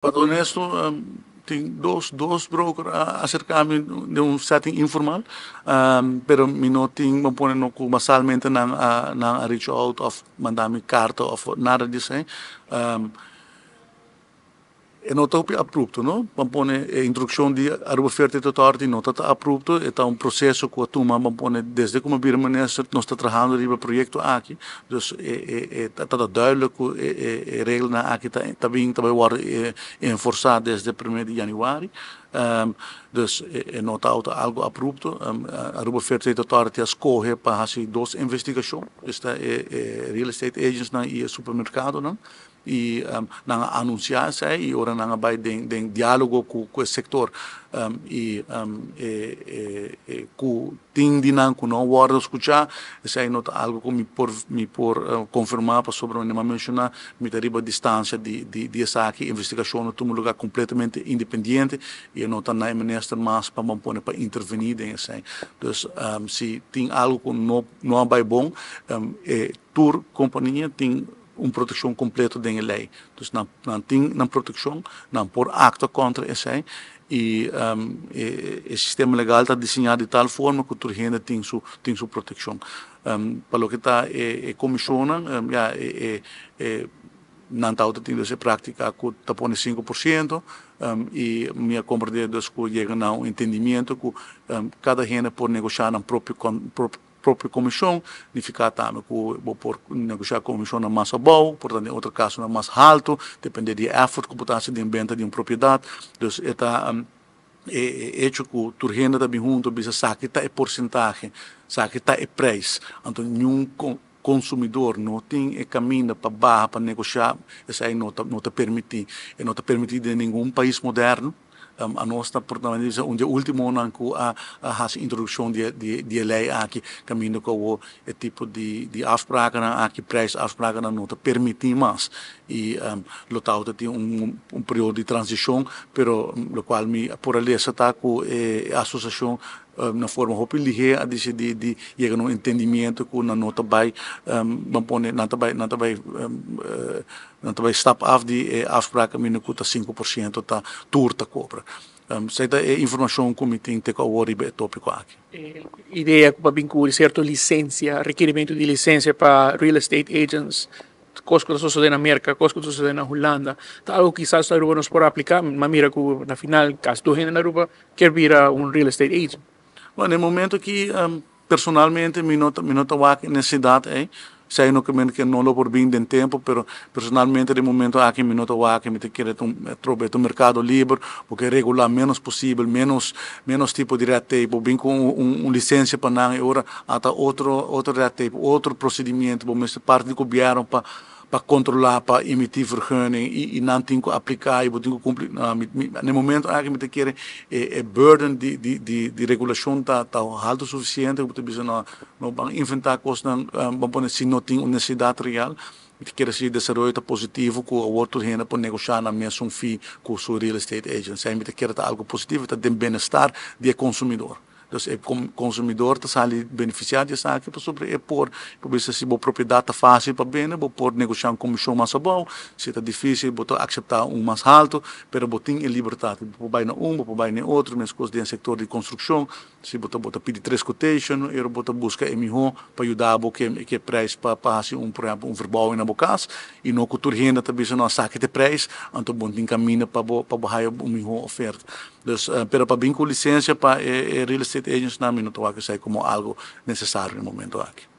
Pa ta honesto, tin dos broker a acerca mi den un setting informal, pero mi no tin, bo pone no cu masalmente nan a nan a reach out of manda mi carta of nada di esey. E no ta hopi abrupto, no. Bo pone e introduccion di Aruba Fair Trade Authority no ta ta abrupto, e ta un proceso cu a tuma, bo pone desde cu mi a bira minister nos ta trahando riba e proyecto aki. Dus e ta ta duidelijk ku e regelnan aki ta bin ta bai wòrdu enforsá desde primer di yanüari. Dus e no ta algu abrupto. Aruba Fair Trade Authority a skohe pa hasi dos investigashon, esta e real estate agentsnan i e supermerkadonan. I nan a anunsiá esei i ora nan a bai den diálogo ku e sektor i ku tin di nan ku no a wòrdu skuchá, esei no ta algu ku mi por mi por konfirmá pasobra mi a menshoná mi ta riba distansia di esaki. Investigashon a tuma lugá kompletamente independiente i e no ta na e minister mas pa bo pone pa intervení den esei. Dus si tin algu ku no a bai bon e tur kompania tin un protekshon kompleto den e lei. Dus nan nan tin nan protekshon, nan por aktua kontra esei i e sistema legal ta diseñá di tal forma ku tur hende tin su tin su protekshon. Pa loke ta e komishonnan, ya e e nan tabata tin dus e práktika ku ta pone 5% i mi a komprendé dus ku yega na un entendimiento ku kada hende por negoshá nan propio propio komishon, nifiká tambe ku bo por negoshá komishonnan mas abou, por ta den otro kasonan mas haltu, dependé di e effort ku bo ta hasi den benta di un propiedat. Dus e ta e echo ku tur hende ta bin huntu bisa esaki ta e porsentahe, esaki ta e preis. Anto niun konsumidor no tin e kaminda pa baha pa negoshá, esei no ta no ta permití. E no ta permití den ningun pais moderno. Anos ta por ta bisa un di e ultimonan ku a hasi introdukshon di e lei aki, kaminda ku awor e tipo di afsprakennan aki, prijsafsprakennan no ta permití mas. I lo tabata tin un periodo di transishon, pero lokual mi por a lesa ta ku e asosiashon na forma hopi lihé a disidí di yega na un entendimiento ku nan no ta bai, ban pone nan ta bai nan ta bai Nan ta bai stap af di e afspraak kaminda ku ta 5% ta tur ta kobra. Esei ta e informashon ku mi tin te ku awor riba e topiko aki. E idea ku pa bin ku sierto lisensia, rekerimentu di lisensia pa real estate agents, kos ku ta sosodé na Merka, kos ku ta sosodé na Hulanda, ta algu kisas Aruba nos por apliká. Mi a mira ku na final kasi tur hende na Aruba kier bira un real estate agent. Bueno, na e momento aki personalmente mi no ta mi no ta wak e nesesidat ei. Esei no ke men ke no lo por bin den tempu, pero personalmente den momento aki mi no ta wak, mi ta kere ta un atrobe ta un merkado liber, bo ke regulá ménos posibel, ménos ménos tipo di red tape, bo bin ku un un lisensia pa nan e ora ata otro otro red tape, otro prosedimiento, bo mester parti di gobièrnu pa pa kontrolá pa emití vergunning i i nan tin ku apliká i bo tin ku kumpli. No, mi mi na e momento aki mi ta kere e e burden di di di di regulashon ta ta haltu sufisiente ku bo ta bisa no no ban inventá kosnan ban pone si no tin un nesesidat real. Mi ta kere si desaroyo ta positivo ku awor tur hende por negoshá nan mesun fee ku su real estate agent. Esei mi ta kere ta algu positivo, ta den benestar di e konsumidor. Dus e konsumidor ta sali benefisiá di esaki pasobra e por por bisa si bo propiedat ta fásil pa bende bo por negoshá un komishon mas abou, si ta difísil bo ta akseptá un mas haltu, pero bo tin e libertat, bo por bai na un, bo por bai na e otro, meskos den sektor di konstrukshon, si bo ta bo ta pidi tres quotation, ora bo ta buska e mihó pa yuda bo ke ke prijs pa pa hasi un por ehèmpel un verbouwing na bo kas i no ku tur hende ta bisa no esaki ta e prijs, anto bo no tin kaminda pa bo pa bo haya un mihó oferta. Dus, pero pa bin ku lisensia pa e real estate agents nan mi no ta wak esei komo algo nesesario na e momento aki.